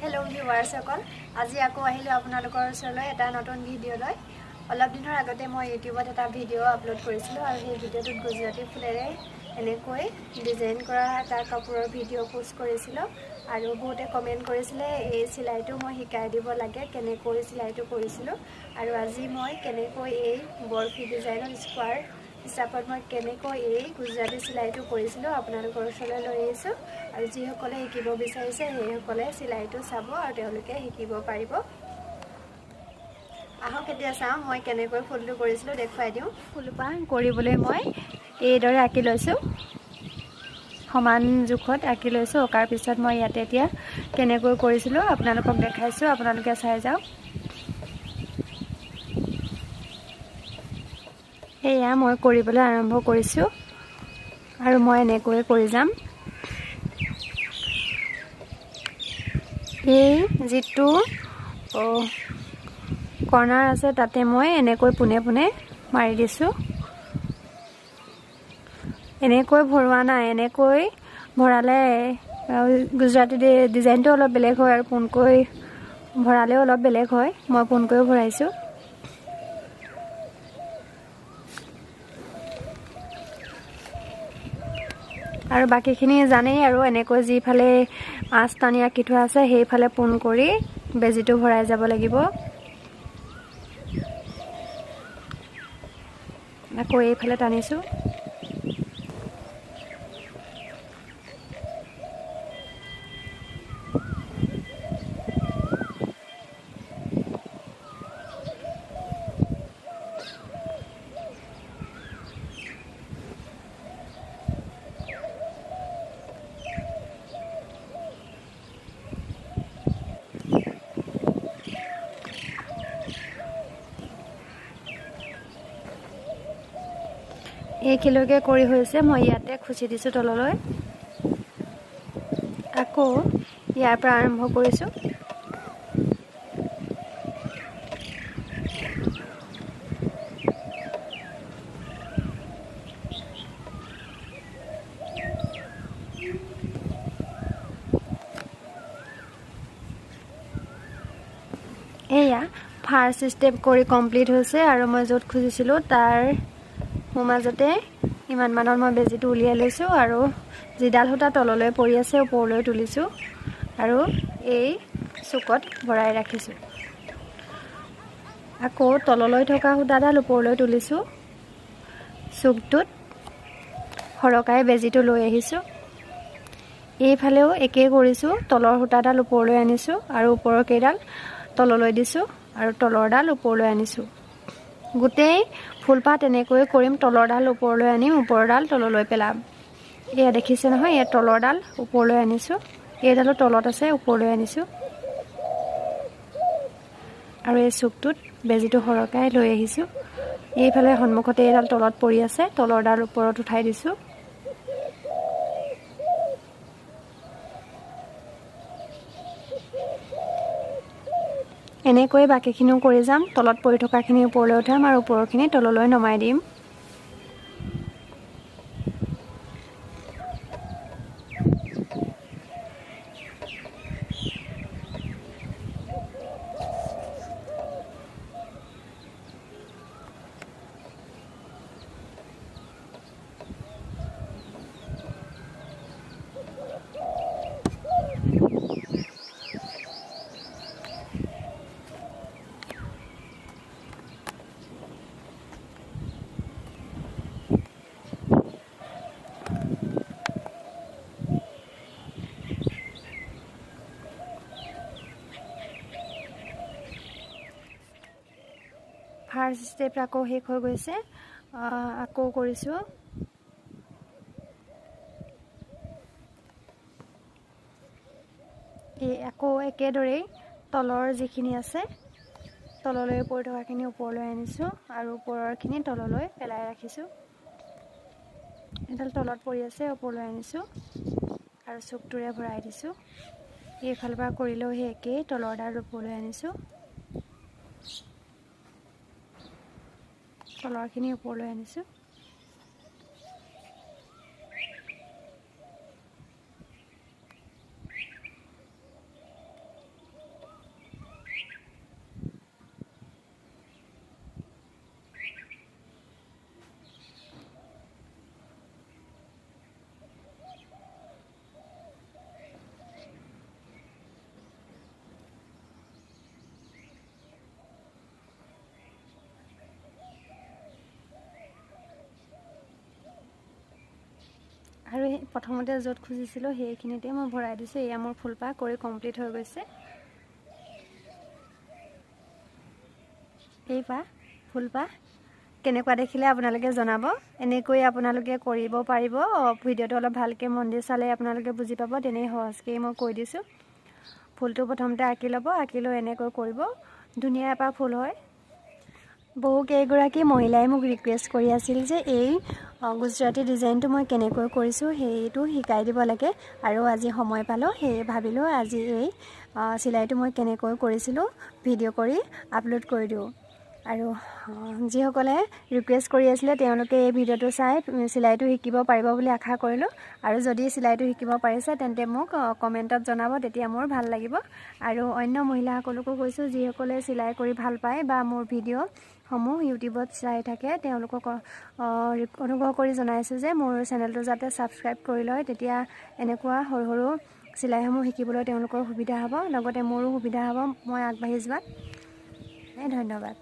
Hello' ভিউৱাৰ্ছসকল, আজি আকৌ আহিলোঁ আপোনালোকৰ ওচৰলৈ এটা নতুন ভিডিঅ' লৈ। অলপ দিনৰ আগতে মই ইউটিউবত এটা ভিডিঅ' আপলোড কৰিছিলোঁ আৰু সেই ভিডিঅ'টোত গুজৰাটী ফুলেৰে এনেকৈ ডিজাইন কৰা এটা কাপোৰৰ ভিডিঅ' পোষ্ট কৰিছিলোঁ আৰু বহুতে কমেণ্ট কৰিছিলে এই চিলাইটো মই শিকাই দিব লাগে, কেনেকৈ চিলাইটো কৰিছিলোঁ। আৰু আজি মই কেনেকৈ এই বৰফি ডিজাইনৰ স্কোৱাৰ হিচাপত মই কেনেকৈ এই গুজৰাটী চিলাইটো কৰিছিলোঁ আপোনালোকৰ ওচৰলৈ লৈ আহিছোঁ। আৰু যিসকলে শিকিব বিচাৰিছে সেইসকলে চিলাইটো চাব আৰু তেওঁলোকে শিকিব পাৰিব। আহক এতিয়া চাওঁ মই কেনেকৈ ফুলটো কৰিছিলোঁ, দেখুৱাই দিওঁ। ফুলপাহ কৰিবলৈ মই এইদৰে আঁকি লৈছোঁ, সমান জোখত আঁকি লৈছোঁ। অঁকাৰ পিছত মই ইয়াতে এতিয়া কেনেকৈ কৰিছিলোঁ আপোনালোকক দেখাইছোঁ, আপোনালোকে চাই যাওক। এয়া মই কৰিবলৈ আৰম্ভ কৰিছোঁ আৰু মই এনেকৈয়ে কৰি যাম। এই যিটো কৰ্ণাৰ আছে তাতে মই এনেকৈ পোনে পোনে মাৰি দিছোঁ। এনেকৈ ভৰোৱা নাই, এনেকৈ ভৰালে গুজৰাটী ডিজাইনটো অলপ বেলেগ হয় আৰু পোনকৈ ভৰালেও অলপ বেলেগ হয়। মই পোনকৈও ভৰাইছোঁ। আৰু বাকীখিনি জানেই আৰু এনেকৈ যিফালে আঁচ টানি আঁকি থোৱা আছে সেইফালে পোন কৰি বেজীটো ভৰাই যাব লাগিব। আকৌ এইফালে টানিছোঁ। এইখিনিলৈকে কৰি হৈছে, মই ইয়াতে খুচি দিছোঁ তললৈ। আকৌ ইয়াৰ পৰা আৰম্ভ কৰিছোঁ। এয়া ফাৰ্ষ্ট ষ্টেপ কৰি কমপ্লিট হৈছে আৰু মই য'ত খুজিছিলোঁ তাৰ সোঁমাজতে ইমান মানত মই বেজীটো উলিয়াই লৈছোঁ আৰু যিডাল সূতা তললৈ পৰি আছে ওপৰলৈ তুলিছোঁ আৰু এই চুকত ভৰাই ৰাখিছোঁ। আকৌ তললৈ থকা সূতাডাল ওপৰলৈ তুলিছোঁ, চুকটোত সৰকাই বেজীটো লৈ আহিছোঁ। এইফালেও একেই কৰিছোঁ, তলৰ সূতাডাল ওপৰলৈ আনিছোঁ আৰু ওপৰৰ কেইডাল তললৈ দিছোঁ আৰু তলৰডাল ওপৰলৈ আনিছোঁ। গোটেই ফুলপাহ তেনেকৈয়ে কৰিম, তলৰডাল ওপৰলৈ আনিম, ওপৰডাল তললৈ পেলাম। এয়া দেখিছে নহয়, ইয়াত তলৰডাল ওপৰলৈ আনিছোঁ, এইডালো তলত আছে ওপৰলৈ আনিছোঁ আৰু এই চুকটোত বেজীটো সৰকাই লৈ আহিছোঁ। এইফালে সন্মুখতে এইডাল তলত পৰি আছে, তলৰডাল ওপৰত উঠাই দিছোঁ। এনেকৈ বাকীখিনিও কৰি যাম, তলত পৰি থকাখিনি ওপৰলৈ উঠাম আৰু ওপৰখিনি তললৈ নমাই দিম। ফাৰ্ষ্ট ষ্টেপ আকৌ শেষ হৈ গৈছে, আকৌ কৰিছোঁ। এই আকৌ একেদৰেই তলৰ যিখিনি আছে তললৈ পৰি থকাখিনি ওপৰলৈ আনিছোঁ আৰু ওপৰৰখিনি তললৈ পেলাই ৰাখিছোঁ। এডাল তলত পৰি আছে ওপৰলৈ আনিছোঁ আৰু চুকটোৰে ভৰাই দিছোঁ। এইফালৰ পৰা কৰিলেও সেই একেই, তলৰডাল ওপৰলৈ আনিছোঁ, তলৰখিনি ওপৰলৈ আনিছোঁ। প্ৰথমতে য'ত খুজিছিলোঁ সেইখিনিতে মই ভৰাই দিছোঁ। এয়া মোৰ ফুলপাহ কৰি কমপ্লিট হৈ গৈছে। এইপাহ ফুলপাহ কেনেকুৱা দেখিলে আপোনালোকে জনাব। এনেকৈ আপোনালোকে কৰিব পাৰিব। ভিডিঅ'টো অলপ ভালকৈ মন দি চালে আপোনালোকে বুজি পাব। তেনেই সহজকৈ মই কৈ দিছোঁ। ফুলটো প্ৰথমতে আঁকি ল'ব, আঁকি লৈ এনেকৈ কৰিব, ধুনীয়া এপাহ ফুল হয়। বহু কেইগৰাকী মহিলাই মোক ৰিকুৱেষ্ট কৰি আছিল যে এই গুজৰাটী ডিজাইনটো মই কেনেকৈ কৰিছোঁ সেইটো শিকাই দিব লাগে, আৰু আজি সময় পালোঁ, সেয়ে ভাবিলোঁ আজি এই চিলাইটো মই কেনেকৈ কৰিছিলোঁ ভিডিঅ' কৰি আপলোড কৰি দিওঁ। আৰু যিসকলে ৰিকুৱেষ্ট কৰি আছিলে তেওঁলোকে এই ভিডিঅ'টো চাই চিলাইটো শিকিব পাৰিব বুলি আশা কৰিলোঁ। আৰু যদি চিলাইটো শিকিব পাৰিছে তেন্তে মোক কমেণ্টত জনাব, তেতিয়া মোৰ ভাল লাগিব। আৰু অন্য মহিলাসকলকো কৈছোঁ, যিসকলে চিলাই কৰি ভাল পায় বা মোৰ ভিডিঅ'সমূহ ইউটিউবত চাই থাকে, তেওঁলোকক অনুগ্ৰহ কৰি জনাইছোঁ যে মোৰ চেনেলটো যাতে ছাবস্ক্ৰাইব কৰি লয়, তেতিয়া এনেকুৱা সৰু সৰু চিলাইসমূহ শিকিবলৈ তেওঁলোকৰ সুবিধা হ'ব, লগতে মোৰো সুবিধা হ'ব মই আগবাঢ়ি যোৱাত। ধন্যবাদ।